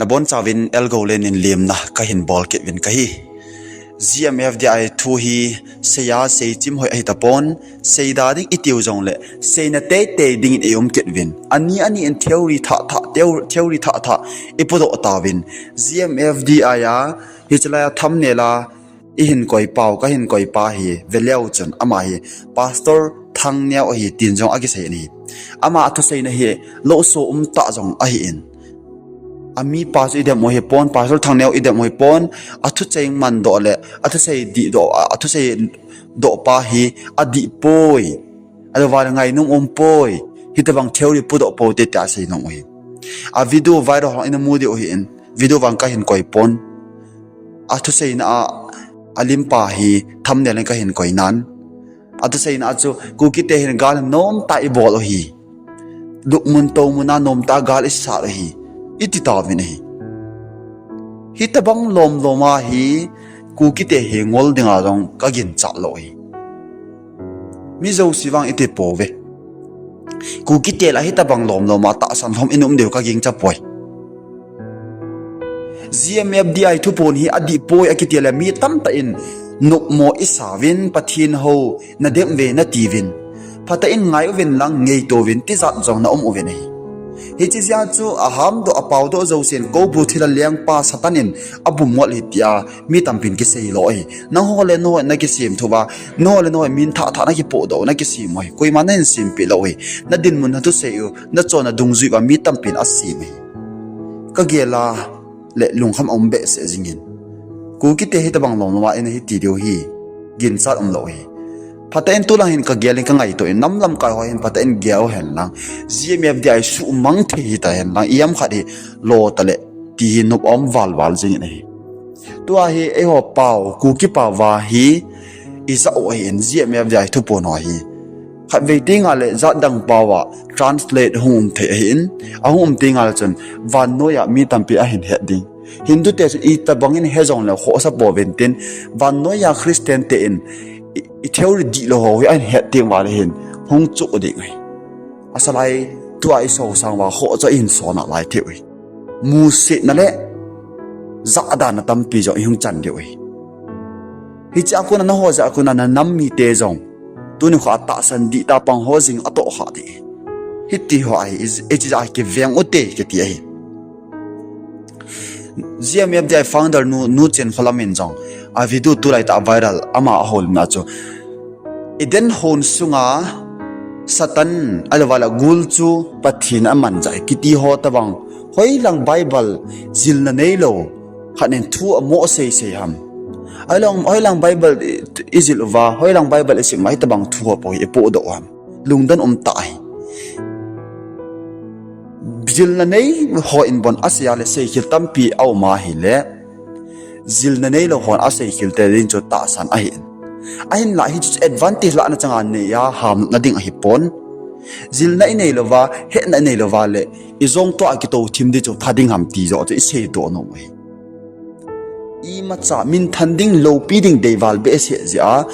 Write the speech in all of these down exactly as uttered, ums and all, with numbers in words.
Nabonchauvin Elgolen in lemna kahin bol kit uvin kahi. G M F D I thu hi seiya seichim hoi ahi tapon, seida ding itiu jongle, seina teitei dingin eium kit uvin. Ani ani in theory thah thah, theo-, theory thah thah ipodoh tauvin. G M F D I a, hichelai a thumbnail a, ihin koipau, kahin koipa hi, veleu chun, ama hi, Pastor Thangneo ahi, tin jong akisei in ahi. Ama athuseina hi, lohso umtah jong ahin. Amipa chu idem u hipon, Pastor Thangneo idem u hipon, athucheng mandoh le, athusei dihdoh, athusei dohpa hi, adihpoi. Ahilouleh ngainom umpoi. Hitobang theory podoh poute tia aseinom u hi. A video viral ho inamu diu ahin. Video vang kahin koipon. Athuseina a, alimpa hi thumbnail in kahin koinan. Athuseina a chu Kukite hin gal nomtah ibol u hi. Lupmun tomun a nomtah gal isat u hi. Iti tauvin ahi. Hitobang lomlom a hi Kukite hi ngol dinga jong kaginchat lou hi. Mi jouse vang iti pouve. Kukite lah hitobang lomlom a tahsan lhom in um diu kagingcha poi. G M F D I thuphon hi adihpoi akiti le mi tamtah in nopmo isauvin Pathen hou nadem uve natiuvin. Phatah in ngaiuvin lang ngaitouvin tijat jong naum uvin ahi. Hiche jeh a chu ahamdoh apaodoh jousen koubru thilha lengpa Satan in abumngol ahi tia mi tampin kisei lou ahi. Nangho le nangho nakisemthu uva, nangho le nangho min thah thah nakipohdoh, nakisem u ahi. Koima nahin sempeh lou ahi. Nadinmun nathusei u, nachonna dungjui uva mi tampin asem ahi. Kagel a le lungkham aum behseh jingin. Kukite hitobang lomlom a ina hiti diu hi ginchat umlou hi. Phatah in tulang hin kagel in kangaito in nam lamkai ho hin phatah in gel uhen lang. G M F D I suhmang thei hita hen lang. Ijem khat hi lo tale ti hi nop aum valval jingin ahi. Tua hi eiho pao, Kuki pao va hi ijah u ahin G M F D I thuphon ho hi. Khatvei tenga le jatdang pao a translate hung um thei ahin, ahung um tenga le chun vannoiya mi tampi ahin het ding. Hindu te chun itobang in he jongle khohsa pouvin tin, vannoiya Christian te in i, i theory dihlou ho hi ahin het teng uva le hin hung chuh ding ahi. Asalai tua isosang uva khoh chu ahin sona lai thei u hi. Musetna le jahdanna tampi jong ihung chan diu ahi. Hichea kona naho jeh a kona nanam mite jong tuni kho a tahsan dihtah pang ho jing atoh kha ding. Hiti ho ahi, i, ichi jeh a kiveng ute kiti ahi. G M F D I founder nu, Nu Chinkholam in jong a video tulaitah a viral ama ahoulimna chu, Eden hon sunga Satan ahilouleh gul chu Pathen amanjai kiti ho tobang hoilang Bible jilna neilou khat in thu amo seisei ham? Hoilang, hoilang Bible i, ijil uva, hoilang Bible isim uva hitobang thu ho po hi ipohdoh u ham? Lungdon umtah ahi. Jilna nei hon bon asei a le seikhel tampi aum ahile, jilna neilou hon aseikhel te ding chu tahsan ahin. Ahinlah hichu advantage lahna changa neiya hamna ding ahipon. Jilna inei louva, hetna inei louva le, ijong toh a kitou thim ding chu pha ding ham ti joh chu iseidoh nom u ahi. Imacha minthan ding, loupi ding deival behseh jeh a,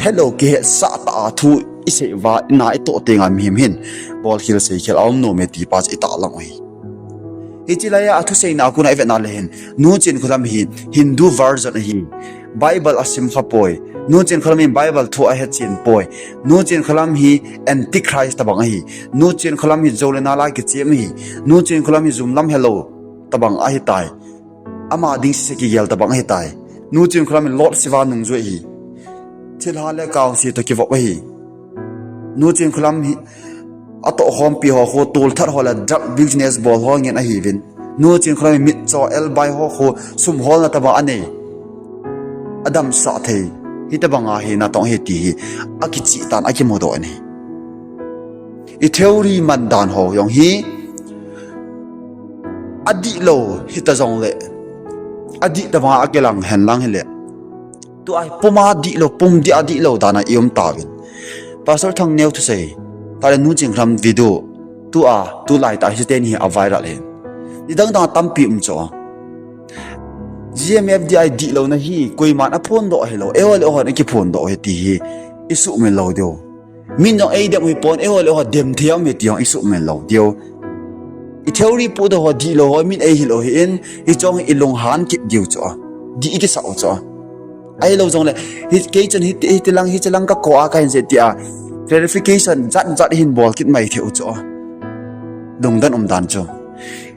helou kihetsah tah a thu isei uva, ina itoh tenga mihem hin bolkhel seikhel aum nom e ti pa chu itahlang u ahi. Hiche laiya athuseina a kona ivetna le hin, Nu Chinkholam hi Hindu version ahi. Bible asim kha poi. Nu Chinkholam hi Bible thu ahechen poi. Nu Chinkholam hi Antichrist tobang ahi. Nu Chinkholam hi jou le nal a kichem ahi. Nu Chinkholam hi jumlam helou tobang ahitai. Ama ding sese kigel tobang ahitai. Nu Chinkholam hi Lord Shiva nungjui ahi. Thilha le kaose toh kivop ahi. Nu Chinkholam hi atohkhompi ho khu tolthat ho le drug business bol ho ngen ahiuvin. Nu Chinkholam hi mitcho elbai ho khu sum holna tobang anei. Adamsah thei hitobang ahi natong ahi ti hi akichihtan akimudoh in ahi. I theory mandan ho jong hi adihlou hita jongle, adih tobang a akilang henlang hile, tua hi puma dihlou, pum dia dihlou dan a ium tauvin. Pastor Thangneo thusei tah le Nu Chinkholam video tua tulaitah hi teni hi aviral ahin. Nidang dang tampi um chu, G M F D I dihlouna hi koiman aphondoh ahilou, eiho le eiho in akiphondoh ahi ti hi isuhmil lou diu. Min jong eidem u hipon, eiho le eiho dem thei aum e ti jong isuhmil lou diu. I theory pohdoh ho, dihlou ho, min eihil u ahin, hiche hi ilunghan kit diu chu. Dih ikisah u chu. Ahilou jongle, hi, kei chun hi, hitilang, hichelang kakou a kahin sei tia clarification jat jat hin bol kit mai thei u chu. Lungdon umdan chu.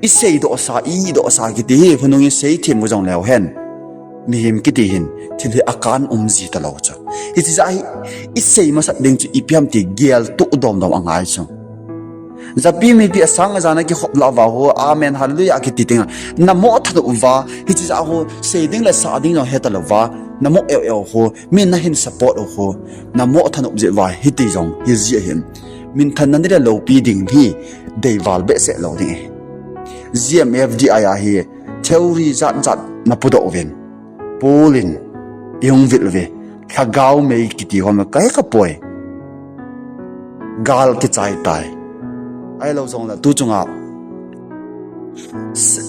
Iseidohsa, idohsa kiti hi, khonung in seithem u jongleu hen. Mihem kiti hin, thil hi akan um ji talou chu. Hiche jeh hi, isei masat ding chu ipi ham ti geltoh domdom angai chu. Japi mipi asang aja nakikhop lah uva ho, amen, hallelujah kiti tenga. Namoh thanop uva, hiche jeh ho, sei ding le sah ding jong hetalouva. Namoh eu eu ho, min nahin support u ho. Namoh thanop jeh uva, hiti jong, hiji ahin. Minthanna nile loupi ding hi, deival behseh lou ding ahi. GMFDI a hi, theory jat jat napodoh uvin. Paul in, ihung vil uve. Lhagao mei kiti hon kahe kapoi. Gal kichai tai. Ahilou jongle tu chunga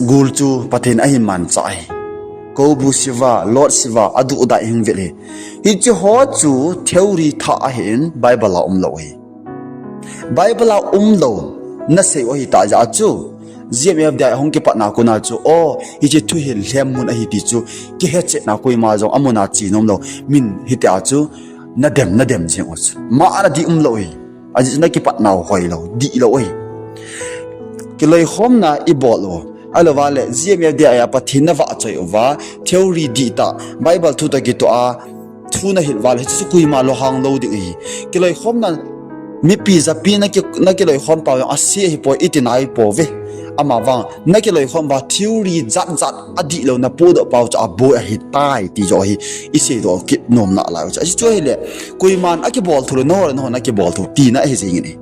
gul chu Pathen ahin manchah ahi. Koubu siva, Lot siva, aduhdah ihung vil hi. Hiche ho chu theory thah ahin Bible a umlou ahi. Bible a umlou, nasei u ahitah jeh chu. GMFDI ahung kipatna kona chu, o, hiche thuhil lhem mun ahi ti chu, kihechetna koima jong amuna che nomlou, min hitia chu, nadem, nadem jeng u chu. Ma ana dih umlou ahi. Ajeh chu nakipatnau hoilou, dihlou ahi. Kiloikhomna ibol u. Ahilouva le, GMFDI a Pathen navahchoi uva, theory dihtah, Bible thu toh kitoh a, thu nahil uva le, hiche chu koima lunghang lou ding ahi. Kiloikhomna, mipi japi naki, nakiloikhom pau jong ase ahipoi, iti naipouve. Amavang, nakiloikhom uva theory jat jat adihlou napodoh pau chu aboi ahitai ti joh hi, iseidoh kit nom nalai u chu. Hiche chu ahile, koiman akibol thu lou, nangho le nangho nakibol thu, tina ahi jengin ahi.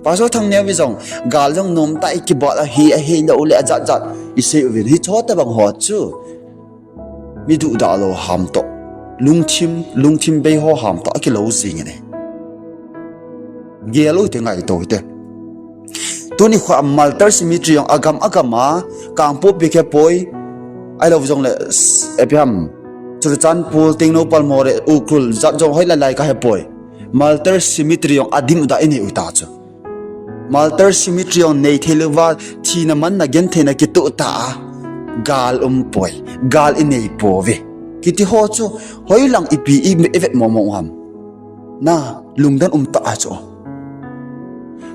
Pastor Thangneo vi jong, gal jong nomtah a ikibol ahi, ahiloule ajat jat, isei uvin, hicheho tobang ho chu. Mi duhdah lou ham toh. Lungthim, lungthim bei ho ham toh, akilou jengin ahi. Gel u hite, ngaito hite. Tuni khoa Martyr Cemetery jong agam agam a, Kangpokpi khepoi, ahilou jongle, s-, ipi ham, Churachandpur, Tengnoupal, Moreh, Ukhrul, jat jong hoilai lai kahepoi. Martyr Cemetery jong adim uda inei u ta chu. Martyr Cemetery jong neithei louva, thina manna gentheina kitoh ta a, gal umpoi, gal ineipouve. Kiti ho chu, hoilang ipi i, ivet momo u ham. Na, lungdon umtah a chu.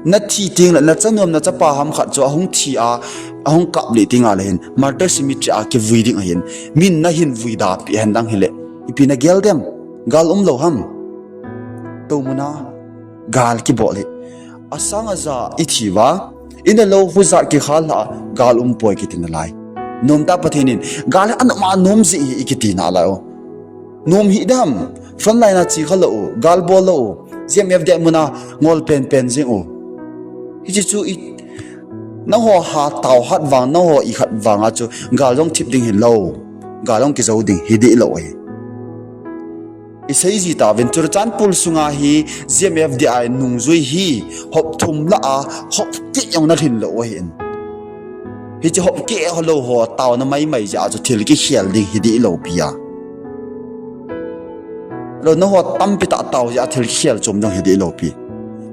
Nathi tengle, nachanuam nachapa ham khat chu ahung thi a, ahung kaplih tengle hin, Martyr Cemetery a kivui ding ahin, min nahin vui dapeh hen lang hile, ipi nagel dem, gal umlou ham. Toumuna, gal kibol hi. Asang aja ithi uva, ina lou hu jat kikhal lhah a, gal umpoi kiti nalai. Nomtah Pathen in, gal hi anom a nom jeh ahi ikiti nalai o. Nom hih dam, frontline a che khalou u, gal bollou u, GMFDI muna ngol penpen jeng u. Hiche chu i, nangho hatah hat vang, nangho ikhat vanga chu, gal jong thip ding hilou, gal jong kijou ding hidehlou ahi. Isei ji tauvin, Churachandpur sunga hi GMFDI nungjui hi hop thum lah a, hop keh jong nalhin lou ahin. Hiche hop keh holou ho taona maimai jeh a chu thil kikhel ding hidehlou pi a. Lou nangho tampi tah tao jeh a thil khel chom jong hidehlou pi.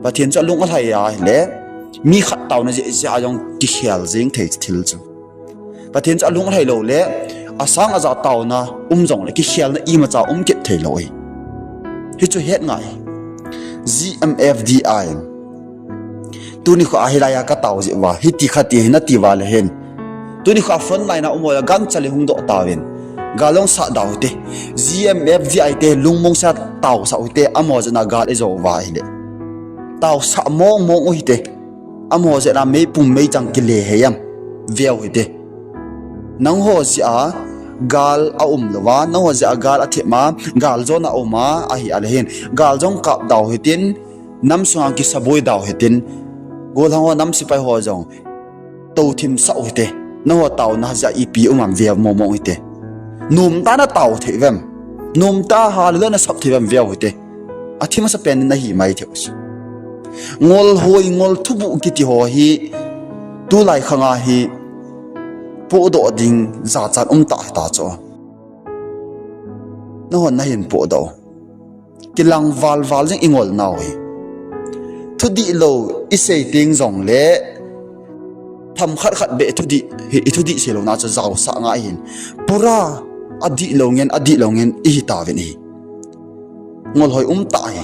Pathen chu alung alhai ahile, mi khat taona jeh jeh a jong kikhel jeng thei thil chu. Pathen chu alung alhai loule, asang aja taona um jongle, kikhelna imacha um kit theilou ahi. Hichu het ngai. GMFDI. Tuni khoa hilai a katao jeh uva, hiti khati hi nati uva le hin. Tuni khoa frontline a umho a gangchal ihung doh tauvin. Gal jong sah da u hite. GMFDI te lungmong sa taosah u hite, amaho jeh a gal ijo uva ahile. Taosah mong mong u hite. Amaho jeh a meipum meichang kile hei am. Veu hite. Nangho jeh a gal aum louva, nangho jeh a gal athep ma, gal jona aum a, ahi ale hin. Gal jong kap da u hitin, nam sunga kisaboi da u hitin. Golhang ho nam sepai ho jong touthim sah u hite. Nangho taona jeh a ipi um am veu mong mong u hite. Nomtah natao thei uvem. Nomtah hallelujah nasap thei uvem veu hite. Athi masapen in nahi mai thei u chu. Ngol hoi, ngol thubuh kiti ho hi, tulai khanga hi, pohdoh ding jachat um tah hita chu. Nahon nahin pohdoh u. Kilang valval jing ingol nau hi. Thudihlou isei teng jongle, Tam khat khat beh i thudih, i thudih sei louna chu jaosah ngai hin. Pura adih lou ngen, adih lou ngen ihi tauvin ahi. Ngol hoi um tah ahi.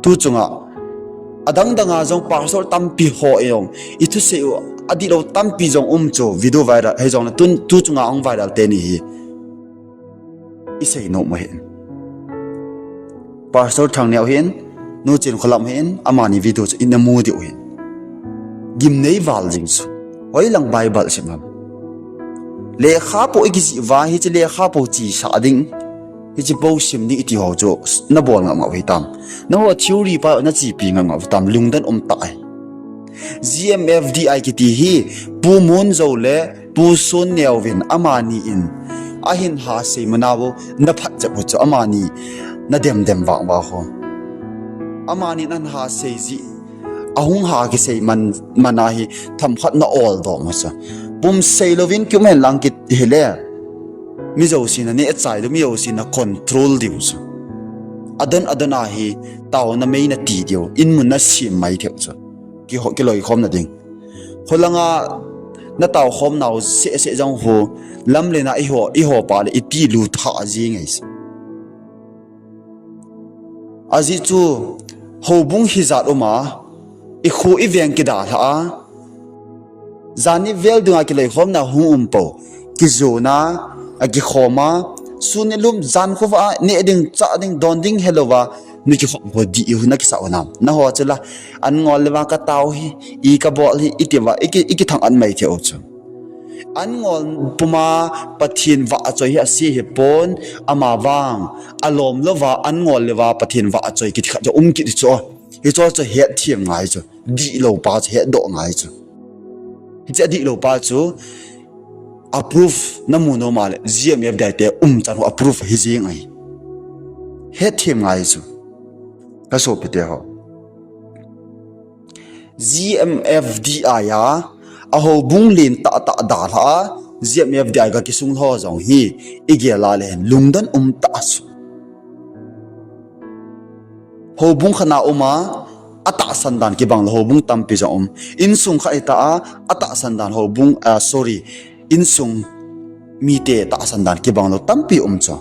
Tu chunga adang danga jong pastor tampi ho jong i thusei u adih lou tampi jong um chu video viral, hijong le tun tu chunga hung viral teni hi i sei nom u hin. Pastor Thangneo hin, Nu Chinkholam hin, amani video chu ina mu diu hin. Gimnei val jing chu. Hoilang Bible sim ham. Lekha po i kijih uva, hiche lekha po chesa ding, hiche po sim ding i ti ho chu, na bol ngam ngam u hitam. Nangho theory pa na chepi ngam ngam u hitam, lungdon um tah ahi. G M F D I kiti hi, Pu Munjo le Pu Sunneo vin amani in ahin ha sei mana u na phat jep u chu amani na dem dem vang va ho. Amani in ahin ha sei ji, ahung ha kisei man, mana hi themkhat na ol dom u chu. Pum sei louvin kium hen lang kit hile, mi jousen na neh chai diu, mi jousen na control diu chu. Adon adon a hi taona mei na ti diu, in mun na sim mai thei u chu. Kiho, kiloikhom na ding. Kholanga na taokhom nau seh seh jong ho, lamlen a i ho, i ho pa le i ti lu tha ji ngai se. Ajeh chu houbung hijat um a, i khu i veng kidalha a, jan ni vel dunga kiloikhomna hung um pou, kijona, a kikhom a, sun ni lum jan khovah a, neh ding, chah ding, don ding helouva, mi kikhom ho dih u na kisa u nam. Nangho chu la, an ngol le va ka tao hi, i ka bol hi, i ti va, i ki, i kithang an mai thei u chu. An ngol puma Pathen vahchoi hi ase hi pon, ama vang, alom louva, an ngol le va Pathen vahchoi kiti khat chu um kit chu. Hicho chu hetthem ngai chu. Dihlou pa chu hetdoh ngai chu. Hiche adihlou pa chu approve na mu nom a le, G M F D I te umchan ho approve hi jing ahi. Hetthem ngai chu. Ka sopite ho. G M F D I a, a houbung len tah tah dalha a, G M F D I ga kisung lho jong hi, i gel a le hen, lungdon um tah chu. Houbung khat na um a, atahsan dan kibang lou houbung tampi jong um. Insung khat hita a, atahsan dan houbung, ah, sorry, insung mite tahsan dan kibang lou tampi um chu.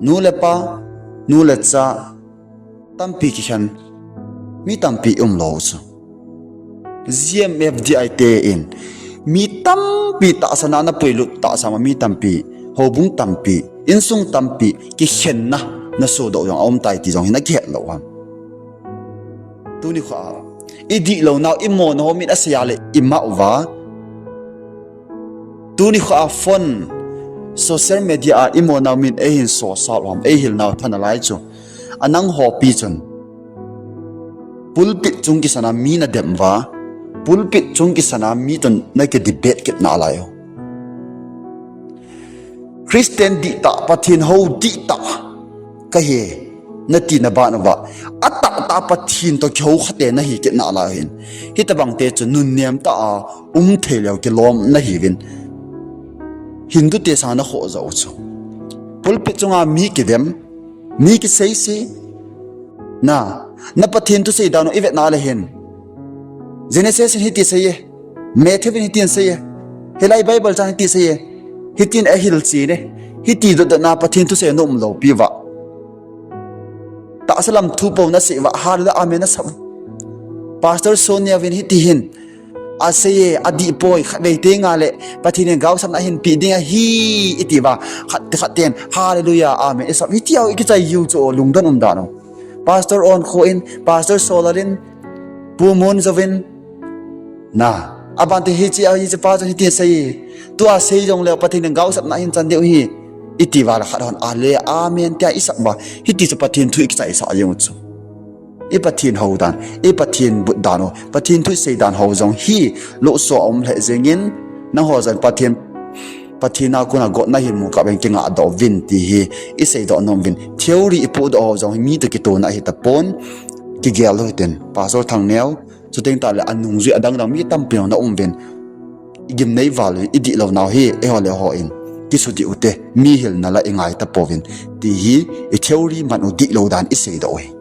Nu le pa, nu le cha, tampi kikhen, mi tampi um lou chu. G M F D I te in, mi tampi tahsan a na puilut tahsan a mi tampi, houbung tampi, insung tampi, kikhenna, na sodoh jong aum tai ti jong hi na kihet lou ham. Tuni kho a, i dihlou nau, i mona ho min asei a le, i mah uva. Tuni kho a phone, social media a i mona min eihin sosal u ham, eihil nau tha nalai chu. Anang hopi chun. Pulpit chung kisan a mi na dem uva. Pulpit chung kisan a mi chun na ki debate kit nalai u. Christian dihtah, Pathen hou dihtah ka hi, na tina ban uva, atahtah Pathen toh kihou khate na hi kit nalai u hin. Hitobang te chu nunnem tah a um thei leu kilom na hiuvin. Hindu te sang na khoh jou chu. Pulpit chunga mi kidem, mi kiseise. Na, na Pathen thu seidan u i vet na le hin. Genesis in hiti sei e. Matthew in hitin sei e. Hilai Bible chang hiti sei e. Hitin ahilchen e. Hiti dotdot na Pathen thu sei nom lou pi uva. Tahsa lam thu pou na sei uva. Hallelujah, amen na sap. Pastor Sonia vin hiti hin. Asei e, adih poi, khatvei tengle, Pathen in gaosapna ahin pe ding ahi, i ti uva, khat, khat ten, hallelujah, amen. I sap, hiti a i kichai jiu chu, lungdon um dan u. Pastor On Kho in, Pastor Solal in, Pu Mun Jovin, na. Abante hiche a, hiche pa chun hitin asei e. Tua sei jongle, Pathen in gaosapna ahin chan diu ahi. I ti uva le khat hon, ale, amen, tia i sap uva. Hiti chu Pathen thu i kichaisah jiu chu. I Pathen hou dan, i Pathen but dan u, Pathen thu i sei dan ho jong hi, lohso a um lheh jengin, nangho jong Pathen, Pathen a kona gotna hin mu kah beng kingah doh uvin ti hi, i seidoh nom uvin. Theory i pohdoh ho jong hi, mi toh kitona ahi tapon, kigel u hitin, Pastor Thangneo, chuteng tah le anungjui adang dang mi tampi jong na um uvin. I gimnei val u, i dihlou nau hi, eiho le eiho in, kisudih ute, mi hilna la i ngai tapouvin, ti hi, i theory man u dihlou dan i seidoh u hi.